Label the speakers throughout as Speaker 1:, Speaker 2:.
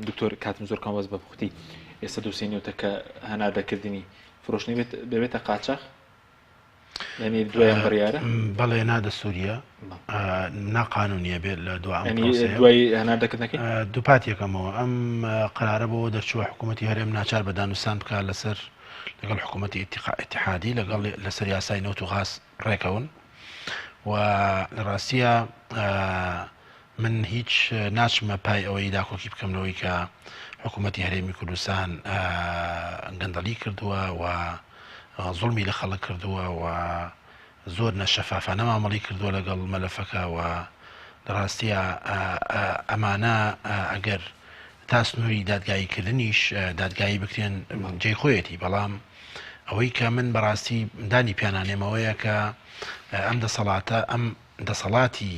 Speaker 1: دکتۆر کاتم زۆر کەمە بەس بە پوختی ئێستا دۆسیەی نەوتە کە هەناردەکردنی فرۆشتنی بێت دەبێتە قاچاخ یعنی دوای ئەم بڕیارە
Speaker 2: بەڵێ نادەستوریە ناقانونیە بێت لە دوا ئەم
Speaker 1: یعنی
Speaker 2: پرۆسەیە.
Speaker 1: دوای هەناردەکردنەکەی
Speaker 2: دووپات یەکەمەوە ئەم قرارە بۆ دەرچووە حکوومەتی هەرێم ناچار بە دانوستان بکات لەسەر لەگەڵ حکوومەتی ئیتیحادی لەگەڵ لەسەر یاسای نەوت و غاز ڕێکەون و لە ڕاستیە من هیچ ناچمە پای ئەوەی داکۆکی بکەم لەوەی کە حکوومەتی هەرێمی کوردستان گەندەڵی کردووە و زوڵمی لە خەڵک کردووە و زۆر نەشەفافانە مامەڵی کردووە لەگەڵ مەلەفەکە و لە ڕاستیە ئەمانە ئەگەر تا سنووری دادگایی کردنیش دادگایی بکرێن جێی خۆیەتی بەڵام ئەوەی کە من بەڕاستی دانی پیانانێمەوەیە کە ئەم دەسەڵاتە ئەم دەسەڵاتی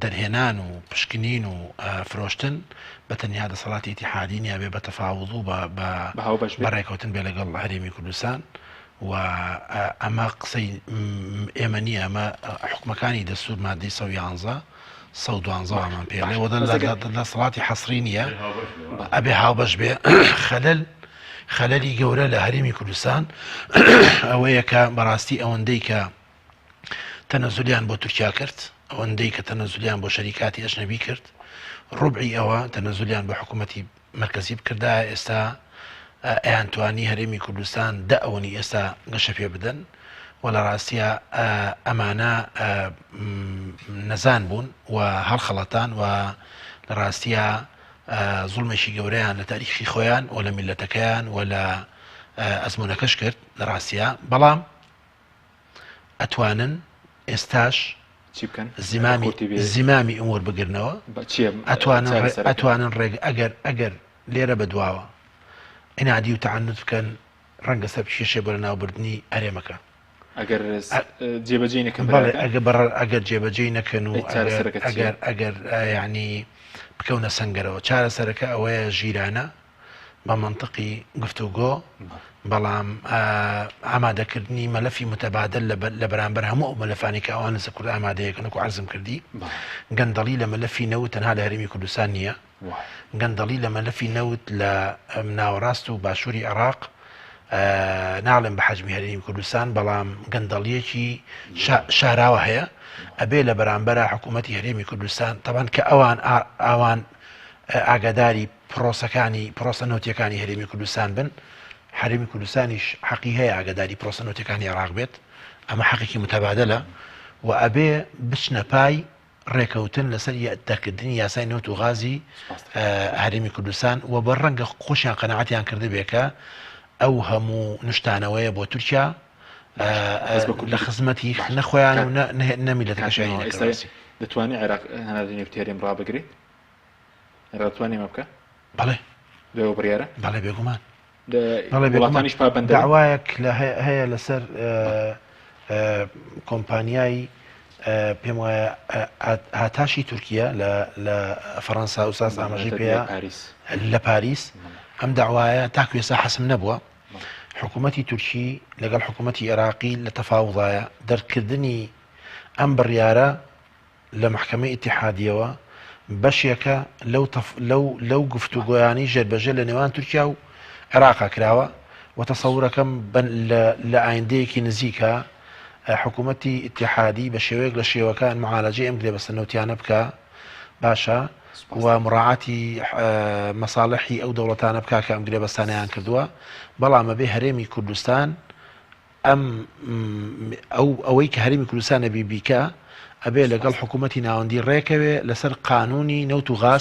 Speaker 2: دەرهێنان و پشکنین و فرۆشتن بە تەنیا دەسەڵاتی ئیتیحادی نیە بێ بە تەفاوض و بە ڕێکەوتن بێ لەگەڵ هەرێمی کوردستان و ئەمە قسەی ئێمە نییە ئەمە حکومەکانی دەستور مادەی 111 112 وامان پێ لێ دەسەڵاتی حەسری نییە ئەبێ هاوبەش بێ خەلل خەلەلی گەورە لە هەرێمی کوردستان ئەوەیە کە بەڕاستی ئەوەندەی کە تەنەزولیان بۆ تورکیا کرد ئەوەندەی کە تەنەزولیان بۆ شەریکاتی ئەجنەبی کرد ڕوبعی ئەوە تەنەزولیان بۆ حکوومەتی مرکزی بکردا ئێستا ئەیانتوانی هەرێمی کوردستان دە ئەوەنی ئێستا گەشە پێ بدەن و لە ڕاستە ئەمانە نەزان بوون و هەڵخەڵەتان و لە ڕاستە زوڵمێکی گەورەیان لە تاریخی خۆیان و لە میلەتەکەیان و لە ئەزمونونەکەش کرد لە ڕاستە بەڵام ئەتوانن ئێستاش
Speaker 1: چی بکەن؟
Speaker 2: زیمامی
Speaker 1: کورتی بێ
Speaker 2: زیمامی ئومور بگرنەوە
Speaker 1: بە چییە
Speaker 2: ئەتوانن ڕێ-
Speaker 1: چارەسەرەکە؟
Speaker 2: ئەتوانن ڕێگ ئەگەر ئەگەر لێرە بەدواوە عنادی و تەعنوت بکەن ڕەنگە سەر بکێشێ بۆ لەناوبردنی هەرێمەکە
Speaker 1: ئەگەر س- جێبەجێی نەکەن
Speaker 2: بەڵێ
Speaker 1: بڕیارەکە؟
Speaker 2: ئەگەر بەڕ- ئەگەر جێبەجێی نەکەن و
Speaker 1: ئەی
Speaker 2: ئەگەر
Speaker 1: چارەسەرەکە چییە؟
Speaker 2: ئەگەر ئەگەر یعنی بکەونە سەنگەرەوە چارەسەرەکە ئەوەیە ژیرانە بە مەنتقی گفتوگۆ، بەڵام ئامادەکردنی مەلەفی متبادل لە بەرامبەر هەموو ئەو مەلەفانی کە ئەوان لەسەر کورد ئامادەیەکەن وەکو عەرزم کردی گەندەڵی لە مەلەفی نەوت تەنها لە هەرێمی کوردستان نییە گەندەڵی لە مەلەفی نەوت لە ناوەڕاست و باشووری عێراق ناڵێم بە حەجمی هەرێمی کوردستان بەڵام گەندەڵیەکی شاراوە هەیە ئەبێ لە بەرامبەرە حکوومەتی هەرێمی کوردستان تەبان کە ئەوان ئەوان ئاگاداری پرۆسەکانی پرۆسە نەوتیەکانی هەرێمی کوردستان بن، هەرێمی کوردستانیش حەقی هەیە ئاگاداری پرۆسە نەوتیەکانی عێراق بێت، ئەمە حەقێکی متەبادەلە و ئەبێ بچنە پای ڕێکەوتن لەسەر دەرکردنی یاسای نەوت و غازی هەرێمی کوردستان و بە ڕەنگە خۆشیان قەناعەتیان کردبێ کە ئەو هەموو نوشتانەوەیە بۆ تورکیا لە خزمەتی نە خۆیان و نە میللەتەکەشیانی نەکردووە.
Speaker 1: دەتوانێت عێراق هەناردەی نەوتی هەرێم ڕابگرێت؟ ڕاتوانێ ئەمە بکا؟
Speaker 2: بەڵێ.
Speaker 1: دوای ئەو بڕیارە؟
Speaker 2: بەڵێ بێگومان.
Speaker 1: بەڵێ وڵاتانیش پابەند دەبن؟
Speaker 2: داوایەک لە هەیە لەسەر کۆمپانیای پێم وایە هاتاشی تورکیا لە فەڕەنسا ئوستاز ئاماژەی پێ لە پاریس ئەم داوایە تاکو ئێستا حەسم نەبووە حکوومەتی تورکی لەگەڵ حکوومەتی عێراقی لە تەفاوضایە دەرکردنی ئەم بڕیارە لە مەحکەمەی ئیتیحادیەوە بەشێکە لەو تەف لەو لەو گفتوگۆیانەی ژێربەژێر لە نێوان تورکیا و عێراقا کراوە و تەسەورەکەم بە لە لە ئایندەیەکی نزیکا حکوومەتی ئیتیحادی بە شێوەیەک لە شێوەکان معالەجەی ئەم گرێبەستە نەوتیانە بکا باشە و مڕاعاتی مەساڵحی ئەو دەوڵەتانە بکا کە ئەم گرێبەستانەیان کردووە بەڵام ئەبێ هەرێمی کوردستان ئەم ئەو ئەوەی کە هەرێمی کوردستان ئەبی بیکا ئەبێ لەگەڵ حکوومەتی ناوەندی ڕێکەوێ لەسەر قانوونی نەوت و غاز.